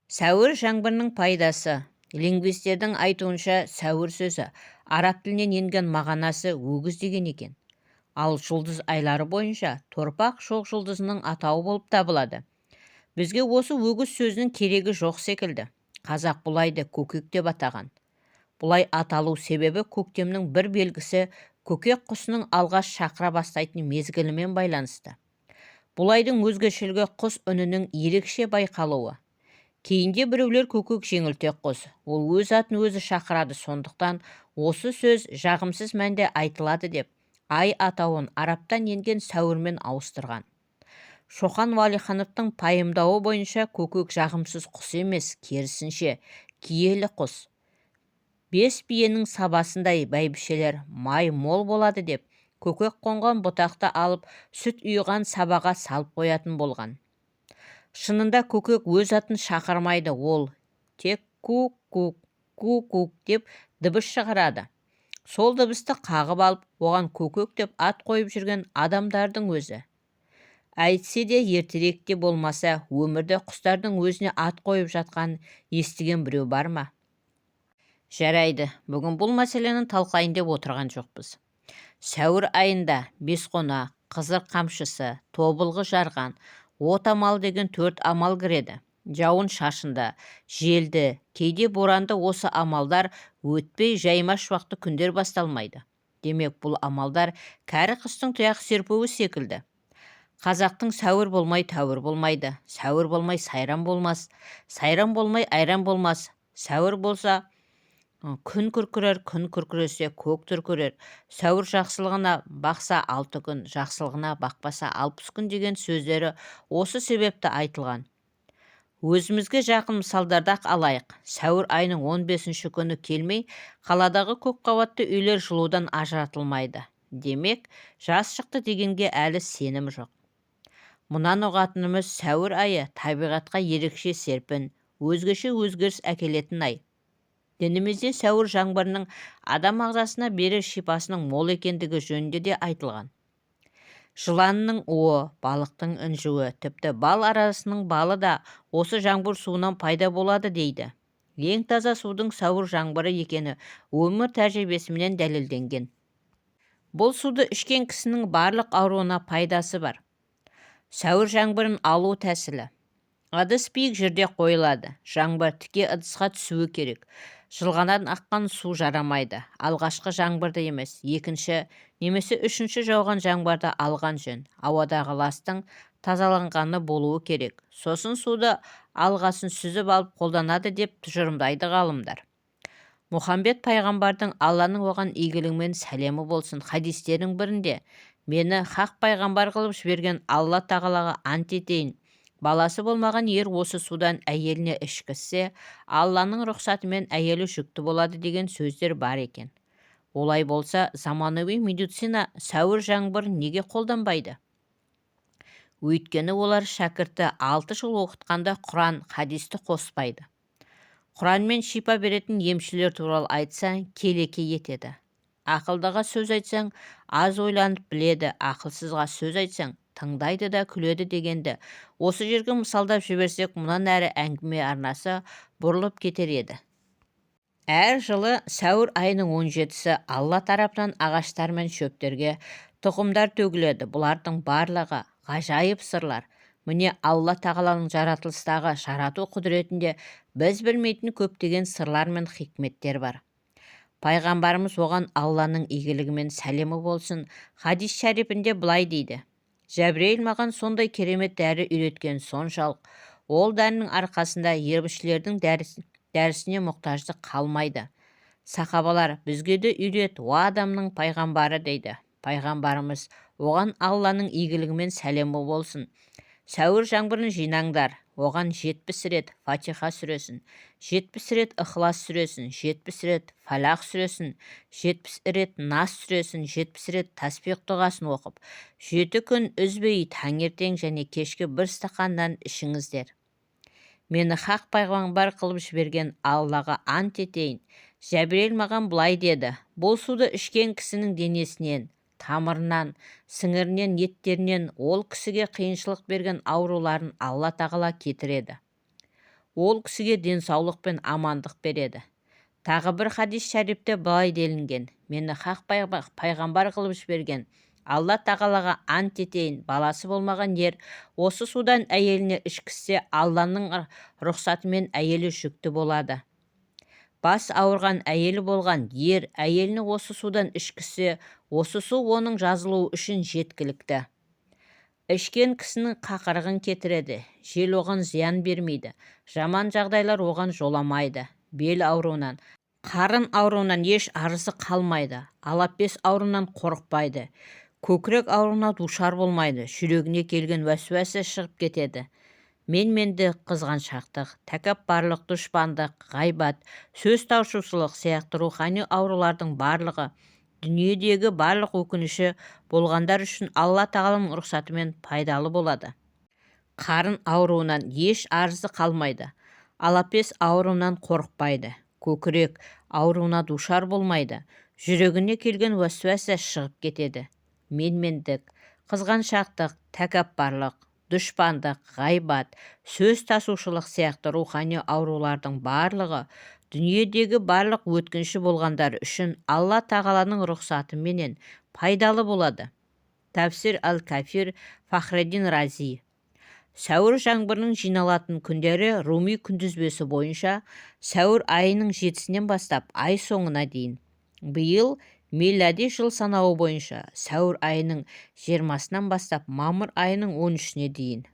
Сәуір жаңбырының пайдасы. Лингвистердің айтуынша, сәуір сөзі араб тілінен енген, мағынасы өгіз деген екен. Ал жұлдыз айлары бойынша торпақ шоқжұлдызының атауы болып табылады. Бізге осы өгіз сөзінің керегі жоқ секілді. Қазақ бұл айды көкек деп атаған. Бұлай аталу себебі көктемнің бір белгісі көкек құсының алғаш шақыра бастайтын мезгілімен байланысты. Бұл айдың өзгешелігі құс үнінің ерекше байқалуы. Кейінде біреулер көкек жеңілтек құс, ол өз атын өзі шақырады, сондықтан осы сөз жағымсыз мәнде айтылады деп, ай атауын арабтан енген сәуірмен ауыстырған. Шоқан Уәлихановтың пайымдауы бойынша, көкек жағымсыз құс емес, керісінше, киелі құс. Бес биенің сабасындай бәйбішелер май мол болады деп, көкек қонған бұтақты алып, сүт ұйыған сабаға салып қоятын болған. Шынында көкек өз атын шақырмайды, ол тек кук-кук, ку-кук деп дыбыс шығарады. Сол дыбысты қағып алып, оған көкек деп ат қойып жүрген адамдардың өзі. Әйтсе де, ертеректе болмаса, өмірде құстардың өзіне ат қойып жатқанын естіген біреу бар ма? Жарайды, бүгін бұл мәселені талқылайын деп отырған жоқпыз. Сәуір айында бесқонақ, Қызыр қамшысы, тобылғы жарған, от амал деген төрт амал кіреді. Жауын-шашынды, желді, кейде боранды осы амалдар өтпей, жайма шуақты күндер басталмайды. Демек, бұл амалдар кәрі құстың тұяқ серпуі секілді. Қазақтың сәуір болмай тәуір болмайды, сәуір болмай сайран болмас, сайран болмай айран болмас, сәуір болса күн күркірер, күн күркіресе көк дүркірер, сәуір жақсылығына бақса 6 күн, жақсылығына бақпаса 60 күн деген сөздері осы себепті айтылған. Өзімізге жақын мысалдарды-ақ алайық. Сәуір айының 15-ші күні келмей, қаладағы көпқабатты үйлер жылудан ажыратылмайды. Демек, жаз шықты дегенге әлі сенім жоқ. Мұнан ұғатынымыз, сәуір айы табиғатқа ерекше серпін, өзгеше өзгеріс әкелетін ай. Дінімізде сәуір жаңбырының адам ағзасына берер шипасының мол екендігі жөнінде де айтылған. Жыланның уы, балықтың інжуі, тіпті бал арасының балы да осы жаңбыр суынан пайда болады дейді. Ең таза судың сәуір жаңбыры екені өмір тәжірибесіменен дәлелденген. Бұл суды ішкен кісінің барлық ауруына пайдасы бар. Сәуір жаңбырын алу тәсілі. Ыдыс биік жерде қойылады. Жаңбыр тіке ыдысқа түсуі керек. Жылғадан аққан су жарамайды. Алғашқы жаңбырды емес, екінші немесе үшінші жауған жаңбырды алған жөн. Ауадағы ластың тазаланғаны болуы керек. Сосын суды алғасын сүзіп алып қолданады деп тұжырымдайды ғалымдар. Мұхаммед пайғамбардың, Алланың оған игілігі мен сәлемі болсын, хадистерінің бірінде: «Мені хақ пайғамбар қылып жіберген Алла тағалаға ант етейін, баласы болмаған ер осы судан әйеліне ішкізсе, Алланың рұқсатымен әйелі жүкті болады» деген сөздер бар екен. Олай болса, заманауи медицина сәуір жаңбырын неге қолданбайды? Өйткені олар шәкіртті 6 жыл оқытқанда Құран, хадисті қоспайды. Құранмен шипа беретін емшілер туралы айтсаң, келеке етеді. Ақылдыға сөз айтсаң, аз ойланып біледі, ақылсызға сөз айтсаң, тыңдайды да күледі дегенді осы жерге мысалдап жіберсек, мұнан әрі әңгіме арнасы бұрылып кетер еді. Әр жылы сәуір айының 17-сі Алла тарапынан ағаштар мен шөптерге тұқымдар төгіледі. Бұлардың барлығы ғажайып сырлар. Міне, Алла тағаланың жаратылыстағы жарату құдіретінде біз білмейтін көптеген сырлар мен хикметтер бар. Пайғамбарымыз, оған Алланың игілігі мен сәлемі болсын, хадис шәрипінде былай дейді: «Жәбірейіл маған сондай керемет дәрі үйреткен соншалық, ол дәрінің арқасында емшілердің дәрісіне мұқтаждық қалмайды». Сахабалар: «Бізге де үйрет, уа адамның пайғамбары», – дейді. Пайғамбарымыз, оған Алланың игілігі мен сәлемі болсын: «Сәуір жаңбырын жинаңдар. Оған 70 рет Фатиха сүресін, 70 рет Ықылас сүресін, 70 рет Фалақ сүресін, 70 рет Нас сүресін, 70 рет таспиқ дұғасын оқып, 7 күн үзбей таңертең және кешке бір стақаннан ішіңіздер. Мені хақ пайғамбар қылып жіберген Аллаға ант етейін, Жәбірейіл маған былай деді: бұл суды ішкен кісінің денесінен, тамырынан, сіңірінен, еттерінен ол кісіге қиыншылық берген ауруларын Алла тағала кетіреді». Ол кісіге денсаулық пен амандық береді. Тағы бір хадис шәрипте былай делінген: Мені хақ пайғамбар қылып жіберген Алла тағалаға ант етейін, баласы болмаған ер осы судан әйеліне ішкізсе, Алланың рұқсатымен әйелі жүкті болады. Бас ауырған әйелі болған ер әйеліне осы судан ішкізсе, осы су оның жазылуы үшін жеткілікті. Ішкен кісінің қақырығын кетіреді, жел оған зиян бермейді, жаман жағдайлар оған жоламайды, бел ауруынан, қарын ауруынан еш арызы қалмайды, алапес ауруынан қорықпайды, көкірек ауруына душар болмайды, жүрегіне келген уәсуәсе шығып кетеді. Менмендік, қызғаншақтық, тәкаппарлық, дұшпандық, ғайбат, сөз тасушылық сияқты рухани аурулардың барлығы, дүниедегі барлық өкініші болғандар үшін Алла тағаланың рұқсатымен пайдалы болады. Қарын ауруынан еш арызы қалмайды, алапес ауруынан қорықпайды, көкірек ауруына душар болмайды, жүрегіне келген уәсуәсе шығып кетеді. Менмендік, қызғаншақтық, тәкаппарлық, дұшпандық, ғайбат, сөз тасушылық сияқты рухани аурулардың барлығы, дүниедегі барлық өткінші болғандар үшін Алла тағаланың рұқсатыменен пайдалы болады. Тәфсир әл-Кафир, Фахреддин Рази. Сәуір жаңбырының жиналатын күндері руми күнтізбесі бойынша сәуір айының 7-сінен бастап ай соңына дейін. Биыл милади жыл санауы бойынша сәуір айының 20-сынан бастап мамыр айының 13-іне дейін.